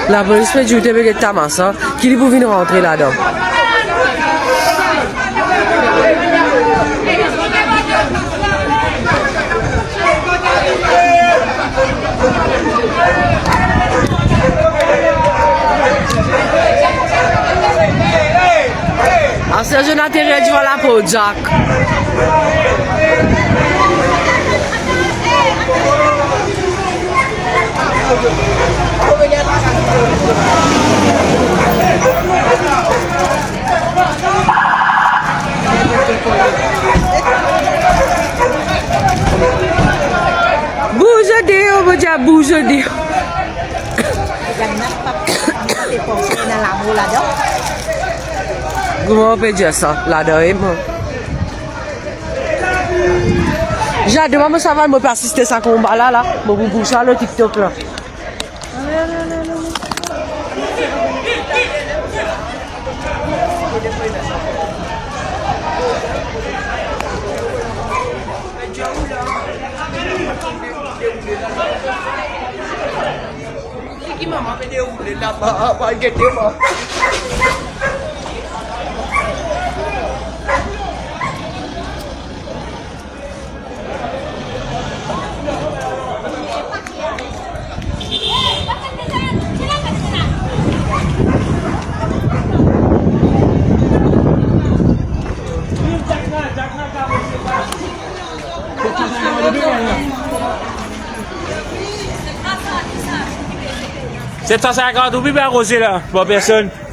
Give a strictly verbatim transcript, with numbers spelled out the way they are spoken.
Lapolis pe dir ou pe get Thomas, ki li pou vinn rantre ladan. Aster zot inn aterir devan Lapo Jack. Bouze deor, mo dir, bouze deor. Kouma ou pe dir sa ladan, e mo? Zan, demann mo saval, mo pe asiste sa konba la, la. Mo pou post sa lor TikTok la. Ki mama pe deroule laba, pa gete mwa. Set san sinkant roupi pe aroze la, par personn.